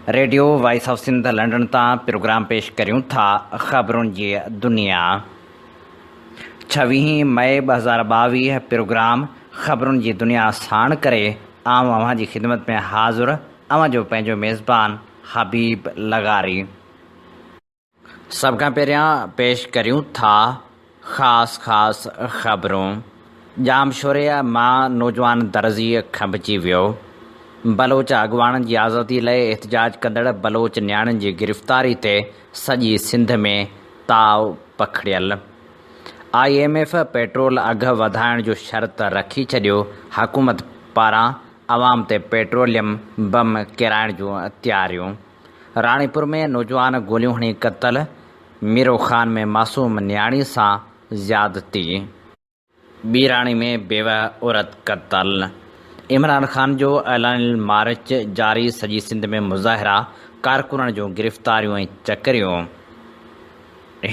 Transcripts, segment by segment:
Radio voice of Sindh London تان programme پيش ڪريون ٿا خبرن جي دنيا. ڇويهين مئي 2022 پروگرام خبرن جي دنيا ساڻ ڪري آئون اوهان جي خدمت ۾ حاضر اوهان جو پنهنجو ميزبان حبيب لغاري. سڀ کان پهريان پيش ڪريون ٿا خاص خاص خبرون. ڄامشوري مان نوجوان درزي کنڀجي ويو. بلوچ اڳواڻن جي آزادي لئه احتجاج ڪندڙ بلوچ نياڻين جي گرفتاري تي سڄي سنڌ ۾ تاء پکڙيل. I M F petrol اگهه وڌائڻ جو شرط رکي ڇڏيو، حڪومت پاران عوام تي پيٽروليم بم ڪيرائڻ جون تياريون. راڻيپور ۾ نوجوان گوليون هڻي قتل، ميرو خان ۾ معصوم نياڻي سان زيادتي. ٻيراڻي ۾ بيوه عورت قتل، عمران خان جو اعلانيل مارچ جاري، سڄي سنڌ ۾ مظاهرا، ڪارڪنن جون گرفتاريون ۽ چڪريون.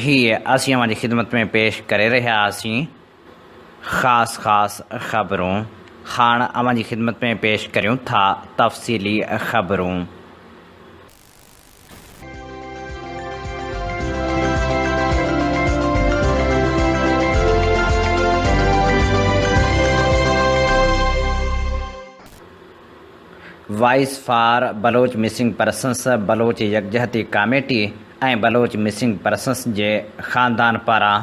هي اسين اوهان جي خدمت ۾ پيش ڪري رهيا هئاسين. خاص خاص خبرون هاڻ اوهان جي خدمت ۾ پيش ڪريون ٿا تفصيلي خبرون. Voice for Baloch missing persons, Baloch Yakjehti committee ۽ Baloch missing persons جي خاندان پاران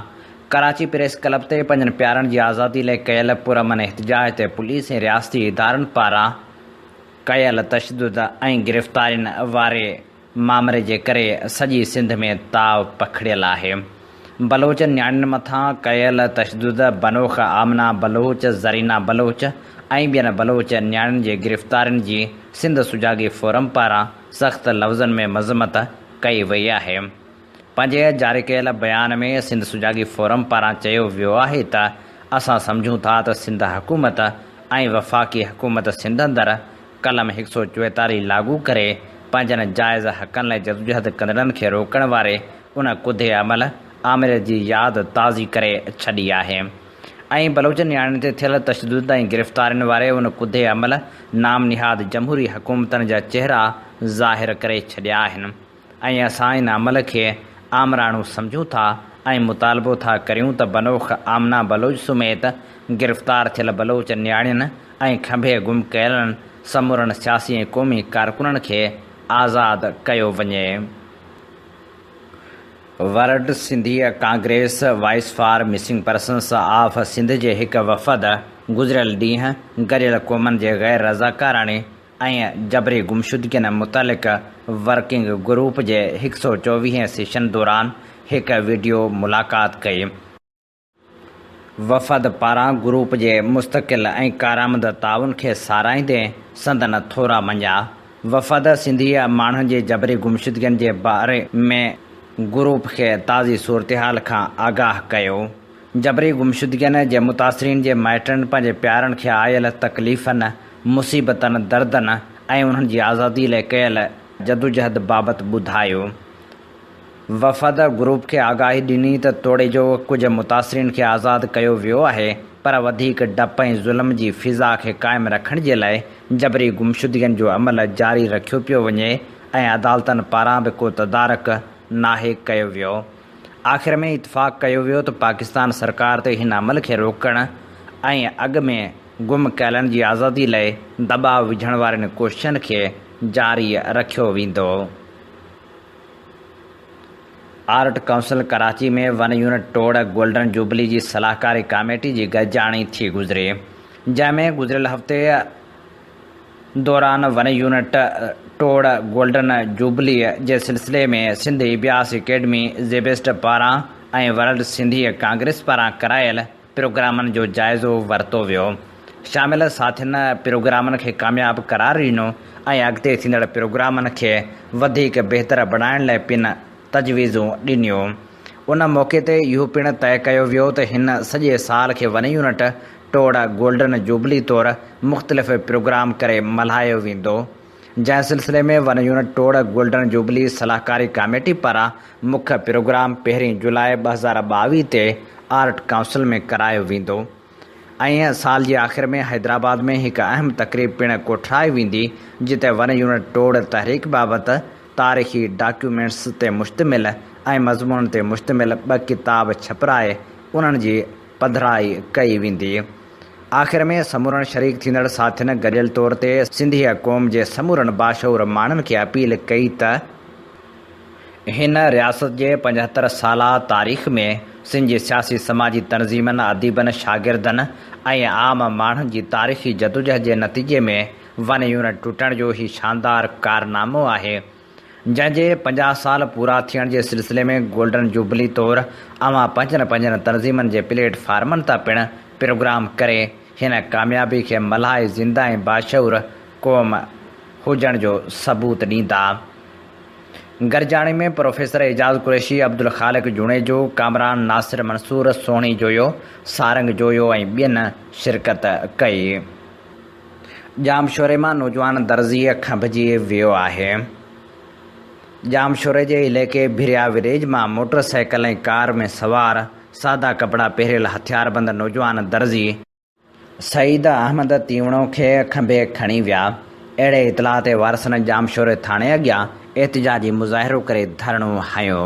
ڪراچي پريس ڪلب تي پنهنجن پيارن جي آزادي لئه ڪيل پرامن احتجاج تي پوليس ۽ رياستي ادارن پاران ڪيل تشدد ۽ گرفتارين واري مامري جي ڪري سڄي سنڌ ۾ تاء پکڙيل آهي. بلوچ نياڻين مٿان ڪيل تشدد، بنوخ آمنه بلوچ، زرينا بلوچ ۽ ٻين بلوچ نياڻين جي گرفتارين جي سنڌ سجاڳي فورم پاران سخت لفظن ۾ مذمت ڪئي وئي آهي. پنهنجي جاري ڪيل بيان ۾ سنڌ سجاڳي فورم پاران چيو ويو آهي ته اسان سمجهون ٿا ته سنڌ حڪومت ۽ وفاقي حڪومت سنڌ اندر قلم 144 لاڳو ڪري پنهنجن جائز حقن لاء جدوجهد ڪندڙن کي روڪڻ واري ان ڪڌي عمل آمريت جي ياد تازي ڪري ڇڏي آهي ۽ بلوچ نياڻين تي ٿيل تشدد ۽ گرفتارين واري ان ڪڌي عمل نام نهاد جمهوري حڪومتن جا چهرا ظاهر ڪري ڇڏيا آهن. ۽ اسان ان عمل کي آمراڻو سمجهون ٿا ۽ مطالبو ٿا ڪريون ته بنوخ آمنه بلوچ سميت گرفتار ٿيل بلوچ نياڻين ۽ کنڀي گم ڪيلن سمورن سياسي ۽ قومي ڪارڪنن کي آزاد ڪيو وڃي. World Sindhi congress voice for missing persons of Sindh جي هڪ وفد گذريل ڏينهن گڏيل قومن جي غير رضاڪاراڻي ۽ جبري گمشدگين متعلق ورڪنگ گروپ جي هڪ سئو چوويهين سيشن دوران هڪ وڊيو ملاقات ڪئي. وفد پاران گروپ جي مستقل ۽ ڪارآمد تعاون کي ساراهيندي سندن ٿورا مڃيا. وفد سنڌي ماڻهن جي جبري گمشدگين جي باري ۾ گروپ کي تازي صورتحال کان آگاهه ڪيو. جبري گمشدگين جي متاثرين جي مائٽن پنهنجي پيارن کي آيل تڪليفن، مصيبتن، دردن ۽ انهن جي آزادي لئه ڪيل جدوجهد بابت ٻڌايو. وفد گروپ کي آگاهي ڏني ته توڙي جو ڪجهه متاثرين کي آزاد ڪيو ويو آهي پر وڌيڪ ڊپ ۽ ظلم جي فضا کي قائم رکڻ جي لئه جبري گمشدگين جو عمل جاري رکيو پيو وڃي ۽ عدالتن پاران به ڪو تدارڪ ناهي ڪيو ويو. آخر ۾ اتفاق ڪيو ويو ته پاڪستان سرڪار تي هن عمل کي روڪڻ ۽ اڳ ۾ گم ڪيلن جي آزادي لئه دٻاء وجهڻ وارين ڪوششن کي جاري رکيو ويندو. Art council Karachi ۾ one unit ٽوڙ گولڊن جوبلي جي صلاحڪاري ڪاميٽي جي گڏجاڻي ٿي گذري، جنهن ۾ گذريل هفتي دوران ون يونٽ ٽوڙ گولڊن جوبلي جي سلسلي ۾ سنڌ اڀياس اڪيڊمي زيبسٽ پاران ۽ ورلڊ سنڌي ڪانگريس پاران ڪرايل پروگرامن جو جائزو ورتو ويو. شامل ساٿين پروگرامن کي ڪامياب قرار ڏنو ۽ اڳتي ٿيندڙ پروگرامن کي وڌيڪ بهتر بڻائڻ لاء پڻ تجويزون ڏنيون. ان موقعي تي اهو پڻ طئي ڪيو ويو ته هن سڄي سال کي ون يونٽ ٽوڙ گولڊن جوبلي طور مختلف پروگرام ڪري ملهايو ويندو. جنهن سلسلي ۾ ون يونٽ ٽوڙ گولڊن جوبلي صلاحڪاري ڪاميٽي پاران مک پروگرام پهرين جولاء 2022 تي آرٽ ڪائونسل ۾ ڪرايو ويندو. ۽ سال جي آخر ۾ حيدرآباد ۾ هڪ اهم تقريب پڻ ڪوٺرائي ويندي، جتي ون يونٽ ٽوڙ تحريڪ بابت تاريخي ڊاڪيومينٽس تي مشتمل ۽ مضمونن تي مشتمل ٻه ڪتاب ڇپرائي انهن جي پڌرائي ڪئي ويندي. آخر ۾ سمورن شريڪ ٿيندڙ ساٿين گڏيل طور تي سنڌيء قوم جي سمورن باشعور ماڻهن کي اپيل ڪئي ته، هن رياست جي 75 سالا تاريخ ۾ سنڌ جي سياسي سماجي تنظيمن، اديبن، شاگردن ۽ عام ماڻهن جي تاريخي جدوجهد جي نتيجي ۾ ون يونٽ ٽٽڻ جو هي شاندار ڪارنامو آهي، جنهن جي 50 سال پورا ٿيڻ جي سلسلي ۾ گولڊن جوبلي طور اوهان پنهنجن پنهنجن تنظيمن جي پليٽ فارمن تان پڻ پروگرام ڪري هن ڪاميابي کي ملهائي زنده ۽ باشعور قوم هجڻ جو ثبوت ڏيندا. گڏجاڻي ۾ پروفيسر اعجاز قريشي، عبدالخالق جوڻيجو، ڪامران ناصر منصور، سهڻي جويو، سارنگ جويو ۽ ٻين شرڪت ڪئي. ڄامشوري مان نوجوان درزيء کنڀجي ويو آهي. ڄامشوري جي عليقي ڀريا وليج مان موٽر سائيڪل ۽ ڪار ۾ سوار سادا ڪپڙا پهريل هٿياربند نوجوان درزي، سعيد احمد تيوڻو کي کنڀي کڻي ويا. اهڙي اطلاع تي وارثن ڄامشوري ٿاڻي اڳيان احتجاجي مظاهرو ڪري ڌرڻو هنيو.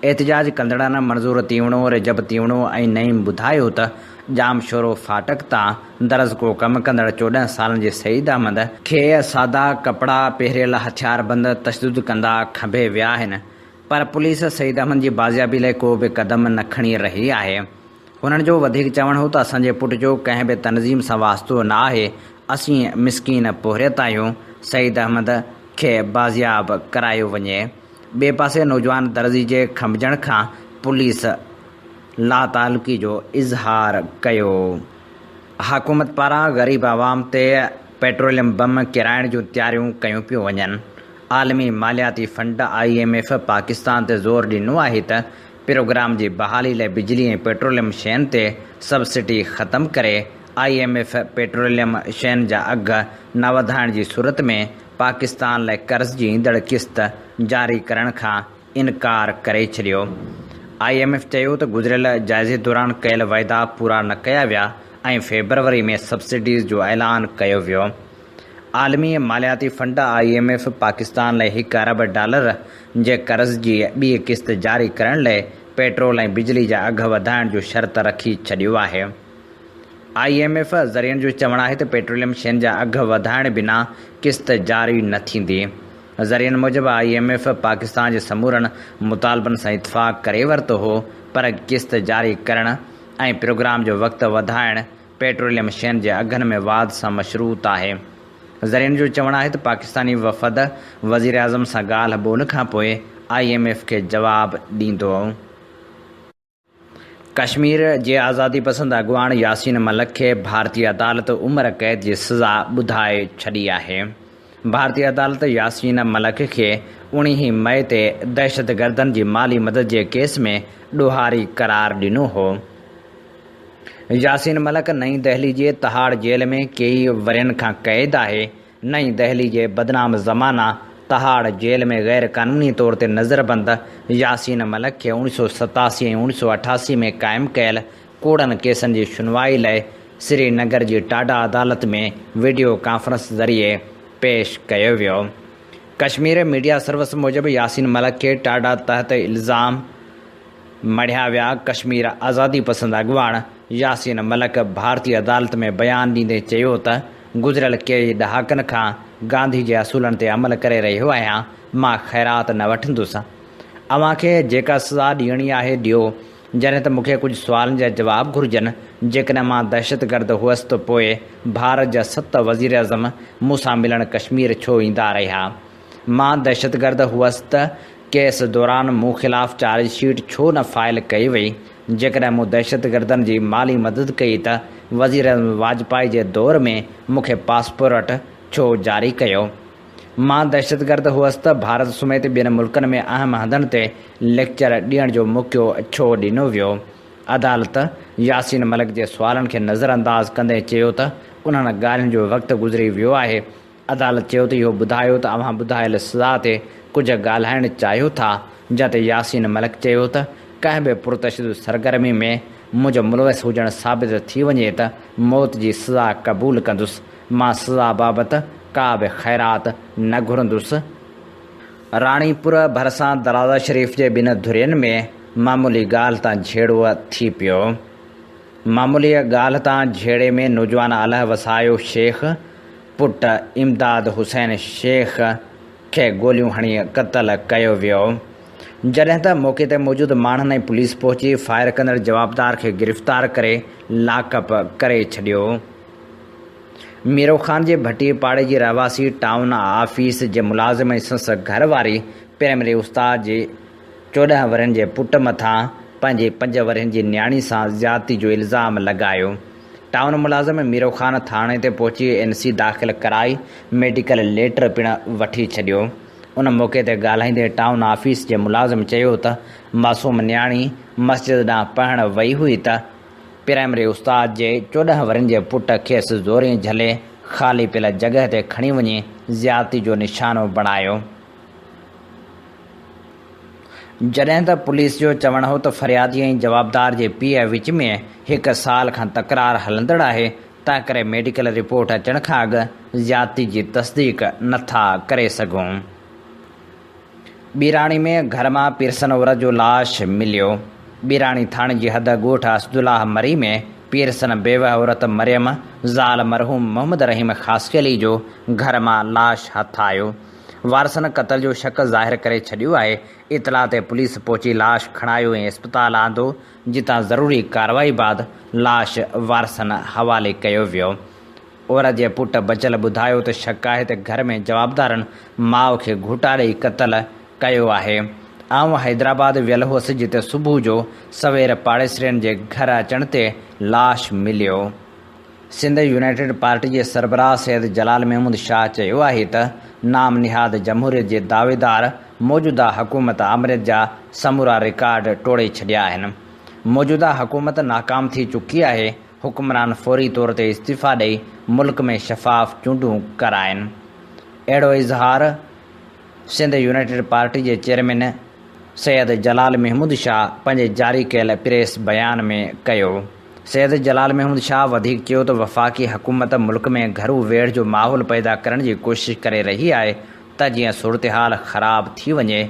احتجاج ڪندڙن منظور تيوڻو، رجب تيوڻو ۽ نعيم ٻڌايو ته ڄامشورو ڦاٽڪ تان درزڪو ڪم ڪندڙ 14 سالن جي سعيد احمد کي سادا ڪپڙا پهريل هٿياربند تشدد ڪندا کنڀي ويا آهن پر پوليس سعيد احمد جي بازيابي لاء ڪو به قدم نه کڻي رهي آهي. هنن جو وڌيڪ چوڻ هو ته اسان جي پٽ جو ڪنهن به تنظيم سان واسطو نه آهي، اسين مسڪين پورهيت آهيون، سعيد احمد کي بازياب ڪرايو وڃي. ٻئي پاسي نوجوان درزي جي کنڀجڻ کان پوليس لاتعلقي جو اظهار ڪيو. حڪومت پاران غريب عوام تي پيٽروليم بم ڪيرائڻ جون تياريون ڪيون پيون وڃن. عالمي مالياتي fund, I M F, Pakistan تي زور ڏنو آهي ته پروگرام جي بحالي لاء بجلي ۽ پيٽروليم شين تي سبسڊي ختم ڪري، I M F petroleum شين جا اگهه نه وڌائڻ جي صورت ۾ پاڪستان لاء قرض جي ايندڙ قسط جاري ڪرڻ کان انڪار ڪري ڇڏيو. I M F چيو ته گذريل جائزي دوران ڪيل وعدا پورا نه ڪيا ويا ۽ فيبروري ۾ سبسڊيز جو اعلان ڪيو ويو. عالمي مالياتي fund, I M F, Pakistan لاء هڪ ارب ڊالر جي قرض جي ٻي قسط جاري ڪرڻ لاء پيٽرول ۽ بجلي جا اگهه وڌائڻ جو شرط رکي ڇڏيو آهي. I M F ذريعن جو چوڻ آهي ته پيٽروليم شين جا اگهه وڌائڻ بنا قسط جاري نه ٿيندي. ذريعن موجب I M F Pakistan جي سمورن مطالبن سان اتفاق ڪري ورتو هو پر قسط جاري ڪرڻ ۽ پروگرام جو وقت وڌائڻ پيٽروليم شين جي اگهن ۾ واڌ سان مشروط آهي. ذريعن جو چوڻ آهي ته پاڪستاني وفد وزيراعظم سان ڳالهه ٻولهه کانپوء I M F کي جواب ڏيندو. ڪشمير جي آزادي پسند اڳواڻ ياسين ملڪ کي ڀارتي عدالت عمر قيد جي سزا ٻڌائي ڇڏي آهي. ڀارتي عدالت ياسين ملڪ کي اوڻيهين مئي تي دهشتگردن جي مالي مدد جي ڪيس ۾ ڏوهاري قرار ڏنو هو. ياسين ملڪ نئين دهلي جي تهاڙ جيل ۾ ڪيئي ورهين کان قيد آهي. نئين دهلي جي بدنام زمانه تهاڙ جيل ۾ غير قانوني طور تي نظربند ياسين ملڪ کي 1987 ۽ 1988 ۾ قائم ڪيل ڪوڙن ڪيسن جي شنوائي لاء سري نگر جي ٽاڊا عدالت ۾ وڊيو ڪانفرنس ذريعي پيش ڪيو ويو. ڪشمير ميڊيا سروس موجب ياسين ملڪ کي ٽاڊا تحت الزام مڙهيا ويا، ڪشمير آزادي پسند اڳواڻ ياسين ملڪ ڀارتي عدالت ۾ بيان ڏيندي چيو ته گذريل ڪيئي ڏهاڪن کان گانڌي جي اصولن تي عمل ڪري رهيو آهيان، مان خيرات نه وٺندس، اوهان کي جيڪا سزا ڏيڻي آهي ڏيو، جڏهن ته مون کي ڪجهه سوالن جا جواب گهرجن، جيڪڏهن مان دهشتگرد هئس ته پوء ڀارت جا ست وزيراعظم مون سان ملڻ ڪشمير ڇو ايندا رهيا؟ مان دهشتگرد هئس ته ڪيس دوران مون خلاف چارج شيٽ ڇو نه فائل ڪئي وئي، جيڪڏهن مون دهشتگردن جي مالي مدد ڪئي ته وزيراعظم واجپائي جي دور ۾ مون کي پاسپورٽ ڇو جاري ڪيو؟ مان دهشتگرد هئس ته ڀارت سميت ٻين ملڪن ۾ اهم هنڌن تي ليڪچر ڏيڻ جو موقعو ڇو ڏنو ويو؟ عدالت ياسين ملڪ جي سوالن کي نظرانداز ڪندي چيو ته انهن ڳالهين جو وقت گذري ويو آهي، عدالت چيو ته اهو ٻڌايو ته اوهان ٻڌايل سزا تي ڪجهه ڳالهائڻ چاهيو ٿا، جنهن تي ياسين ملڪ چيو ته ڪنهن به پرتشدد سرگرمي ۾ منهنجو ملوث هجڻ ثابت ٿي وڃي ته موت جي سزا قبول ڪندس، مان سزا بابت ڪا به خيرات نه گهرندس. راڻيپور ڀرسان درازا شريف جي ٻن ڌرين ۾ معمولي ڳالهه تان جهيڙو ٿي پيو. معمولي ڳالهه تان جهيڙي ۾ نوجوان الهه وسايو شيخ پٽ امداد حسين شيخ کي گوليون هڻي قتل ڪيو ويو. جڏهن ته موقعي تي موجود ماڻهن ۽ پوليس پهچي فائر ڪندڙ جوابدار کي گرفتار ڪري لاڪ اپ ڪري ڇڏيو. ميرو خان جي ڀٽي پاڙي جي رهواسي ٽائون آفيس جي ملازم ۽ سندس گهر واري پرائمري استاد جي 14 ورهين جي پٽ مٿان پنهنجي پنج ورهين جي نياڻي سان زيادتي جو الزام لڳايو. ٽائون ملازم ميرو خان ٿاڻي تي پهچي اين سي داخل ڪرائي ميڊيڪل ليٽر پڻ وٺي ڇڏيو. ان موقعي تي ڳالهائيندي ٽائون آفيس جي ملازم چيو ته معصوم نياڻي مسجد ڏانهن پڙهڻ وئي هئي ته پرائمري استاد جي 14 ورهين جي پٽ کيس زورين جهلي خالي پيل جڳهه تي کڻي وڃي زيادتي جو نشانو بڻايو. جڏهن ته پوليس جو چوڻ هو ته فريادي ۽ جوابدار جي پيء وچ ۾ هڪ سال کان تڪرار هلندڙ آهي، تنهنڪري ميڊيڪل رپورٽ اچڻ کان اڳ زيادتي جي تصديق نٿا ڪري سگهون. ٻيراڻي ۾ گهر مان پيرسن عورت جو لاش مليو. ٻيراڻي ٿاڻي جي حد ڳوٺ اسدالله مري ۾ پيرسن بيوه عورت مريم زال مرحوم محمد رحيم خاصخيلي جو گهر مان لاش هٿ آيو. وارثن قتل جو شڪ ظاهر ڪري ڇڏيو آهي، اطلاع تي پوليس پهچي لاش کڻايو ۽ اسپتال آندو، جتان ضروري ڪارروائي بعد لاش وارثن حوالي ڪيو ويو. عورت جي پٽ بچل ٻڌايو ته شڪ آهي ته گهر ۾ جوابدارن ماء کي گهوٽا ڏئي قتل ڪيو آهي. آئون حيدرآباد ويل هوس جتي صبح جو سوير پاڙيسرين جي گهر اچڻ تي لاش مليو. سنڌ يونائيٽيڊ پارٽي جي سربراهه سيد جلال محمود شاهه چيو آهي ته نام نهاد جمهوريت جي دعويدار موجوده حڪومت آمريت جا سمورا رڪارڊ ٽوڙي ڇڏيا آهن، موجوده حڪومت ناڪام ٿي چڪي آهي، حڪمران فوري طور تي استعيفا ڏئي ملڪ ۾ شفاف چونڊون ڪرائين. اهڙو اظهار سنڌ يونائيٽيڊ پارٽي جي چيئرمين سيد جلال محمود شاهه پنهنجي جاري ڪيل پريس بيان ۾ ڪيو. سيد جلال محمود شاهه وڌيڪ چيو ته وفاقي حڪومت ملڪ ۾ گهرو ويڙهه جو ماحول پيدا ڪرڻ جي ڪوشش ڪري رهي آهي ته جيئن صورتحال خراب ٿي وڃي،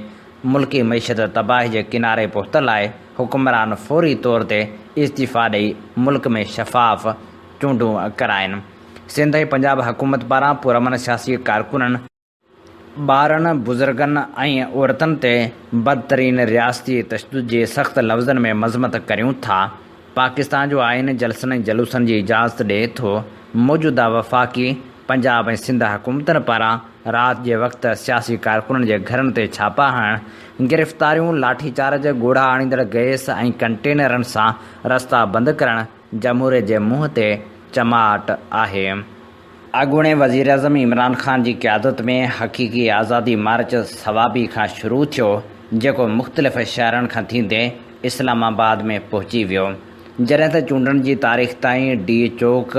ملڪي معيشت تباهي جي ڪناري پهتل آهي، حڪمران فوري طور تي استعيفا ڏئي ملڪ ۾ شفاف چونڊون ڪرائين. سنڌ ۽ پنجاب حڪومت پاران پرامن سياسي ڪارڪنن، ٻارن، بزرگن ۽ عورتن تي بدترين رياستي تشدد جي سخت لفظن ۾ مذمت ڪريون ٿا، پاڪستان جو آئين جلسن ۽ جلوسن جي اجازت ڏئي ٿو، موجوده وفاقي، پنجاب ۽ سنڌ حڪومتن پاران رات جي وقت سياسي ڪارڪنن جي گهرن تي ڇاپا هڻڻ، گرفتاريون، لاٺي چارج، ڳوڙها آڻيندڙ گئس ۽ ڪنٽينرن سان رستا بند ڪرڻ جمهوريت جي منهن تي چماٽ آهي. اڳوڻي وزيراعظم عمران خان جي قيادت ۾ حقيقي آزادي مارچ صوابي کان شروع ٿيو جيڪو مختلف شهرن کان ٿيندي اسلام آباد ۾ پهچي ويو جڏهن ته چونڊن جي تاريخ تائين ڊي چوڪ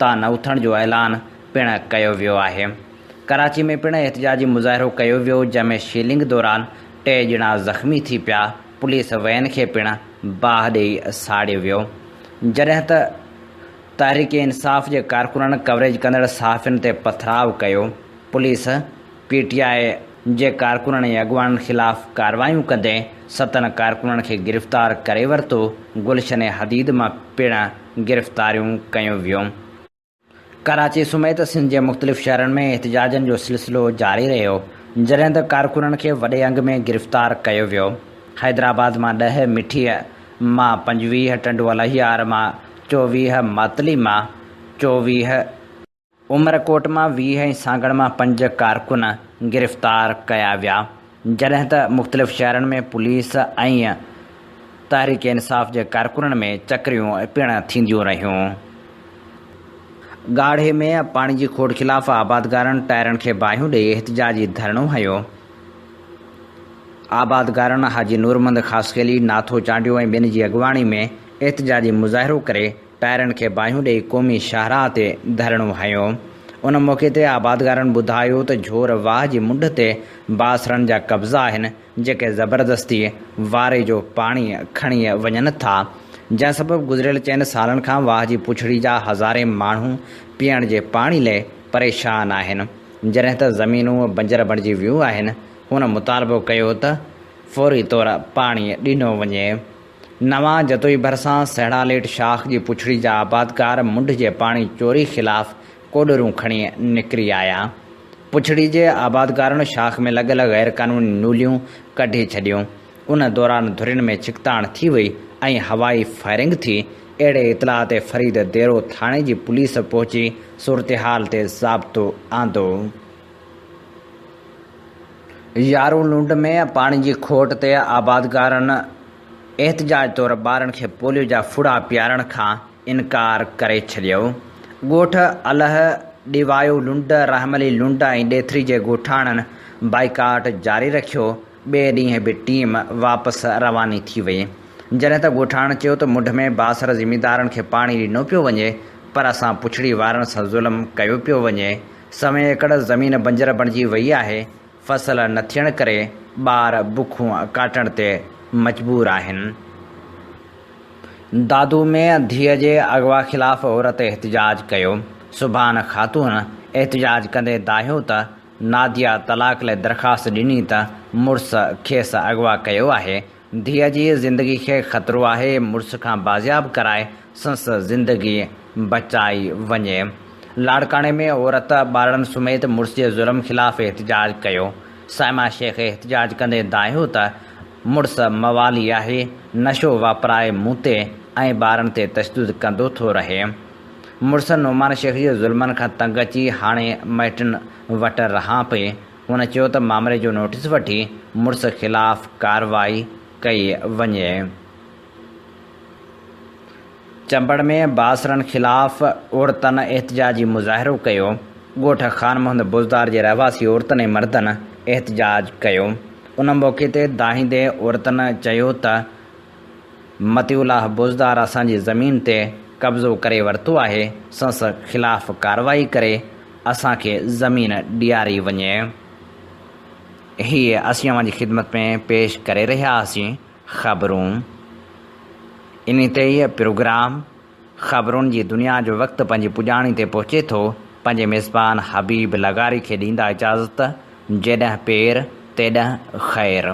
تان نه اٿڻ جو اعلان پڻ ڪيو ويو آهي. ڪراچي ۾ پڻ احتجاجي مظاهرو ڪيو ويو جنهن ۾ شيلنگ دوران ٽي ڄڻا زخمي ٿي پيا، پوليس وين کي پڻ باهه ڏئي ساڙيو ويو جڏهن ته تحريڪ انصاف جي ڪارڪنن ڪوريج ڪندڙ صحافين تي پٿراء ڪيو، پوليس پي ٽي آء جي ڪارڪنن ۽ اڳواڻن خلاف ڪارروايون ڪندي ستن ڪارڪنن کي گرفتار ڪري ورتو، گلشن حديد مان پڻ گرفتاريون ڪيون ويون. ڪراچي سميت سنڌ جي مختلف شهرن ۾ احتجاجن جو سلسلو جاري رهيو، جڏهن ته ڪارڪنن کي وڏي انگ ۾ گرفتار ڪيو ويو. حيدرآباد مان ڏهه، مٺيء مان 25، ٽنڊو الهيار مان 24، ماتلي مان 24، عمرڪوٽ مان 20 ۽ سانگهڙ مان پنج ڪارڪن گرفتار ڪيا ويا، جڏهن ته مختلف شهرن ۾ پوليس ۽ تحريڪ انصاف جي ڪارڪنن ۾ چڪريون پڻ ٿينديون رهيون. ڳاڙهي ۾ پاڻي جي کوٽ خلاف آبادگارن ٽائرن کي باهيون ڏئي احتجاجي ڌرڻو هنيو. آبادگارن حاجي نورمحمد خاصخيلي، ناٿو چانڊيو ۽ ٻين جي اڳواڻي ۾ احتجاجي مظاهرو ڪري ٽائرن کي باهيون ڏئي قومي شاهراهه تي ڌرڻو هنيو. ان موقعي تي آبادگارن ٻڌايو ته جھور واهه جي منڍ تي بااثرن جا قبضا آهن جيڪي زبردستي واري جو پاڻي کڻي وڃن ٿا. جنهن سبب گذريل چئن سالن کان واهه جي پڇڙي جا هزارين ماڻهو پيئڻ جي پاڻي لئه پريشان آهن، جڏهن ته زمينون بنجر بڻجي ويون آهن، هن مطالبو ڪيو ته فوري طور پاڻي ڏنو وڃي. نوان جتوئي ڀرسان سهڙاليٽ شاخ جي پڇڙي جا آبادگار منڍ جي پاڻي چوري خلاف ڪوڏرون کڻي نڪري آيا. پڇڙي جي آبادگارن شاخ ۾ لڳل غيرقانوني نوليون ڪڍي ڇڏيون. ان دوران ڌرين ۾ ڇڪتاڻ ٿي وئي ۽ هوائي فائرنگ ٿي. اهڙي اطلاع تي فريد ديرو ٿاڻي جي پوليس پهچي صورتحال تي ضابطو آندو. يارو لنڊ ۾ پاڻي جي کوٽ تي آبادگارن احتجاج طور ٻارن کي پوليو جا ڦڙا پيارڻ کان انڪار ڪري ڇڏيو. ڳوٺ الهه ڏيوايو لنڊ، رحم علي لنڊ ۽ ڏيٿري جي ڳوٺاڻن بائيڪاٽ جاري رکيو، ٻئي ڏينهن به ٽيم واپس رواني ٿي وئي. جڏهن ته ڳوٺاڻن چيو ته منڍ ۾ بااثر زميندارن کي پاڻي ڏنو پيو وڃي پر اسان پڇڙي وارن سان ظلم ڪيو پيو وڃي، سوين ايڪڙ زمين بنجر بڻجي وئي آهي، فصل نه ٿيڻ ڪري ٻار بکون ڪاٽڻ تي مجبور آهن. دادو ۾ ڌيء جي اغوا خلاف عورت احتجاج ڪيو، سبحان خاتون احتجاج ڪندي دانهيو ته ناديه طلاق لاء درخواست ڏني ته مڙس کيس اغوا ڪيو آهي، ڌيء جي زندگي کي خطرو آهي، مڙس کان بازياب ڪرائي سنس زندگي بچائي وڃي. لاڙڪاڻي ۾ عورت ٻارڙن سميت مڙس جي ظلم خلاف احتجاج ڪيو. صائمه شيخ احتجاج ڪندي دانهيو ته مڙس موالي آهي، نشو واپرائي مون تي ۽ ٻارن تي تشدد ڪندو ٿو رهي. مڙس نعمان شيخ جي ظلمن کان تنگ اچي هاڻي مائٽن وٽ رهان پئي. هن چيو ته مامري جو نوٽيس وٺي مڙس خلاف ڪارروائي ڪئي وڃي. چمبڙ ۾ بااثرن خلاف عورتن احتجاجي مظاهرو ڪيو، ڳوٺ خان محمد بوزدار جي رهواسي عورتن ۽ مردن احتجاج ڪيو، ان موقعي تي دانهيندي عورتن چيو ته مطيع الله بوزدار اسان جي زمين تي قبضو ڪري ورتو آهي، سنس خلاف ڪارروائي ڪري اسان کي زمين ڏياري وڃي. هي اسين اوهان جي خدمت ۾ پيش ڪري رهيا هئاسين خبرون. انهي تي ئي پروگرام خبرون جي دنيا جو وقت پنهنجي پڄاڻي تي پهچي ٿو. پنهنجي ميزبان حبيب لغاري کي ڏيندا اجازت جيڏهن پير تيڏهن خير.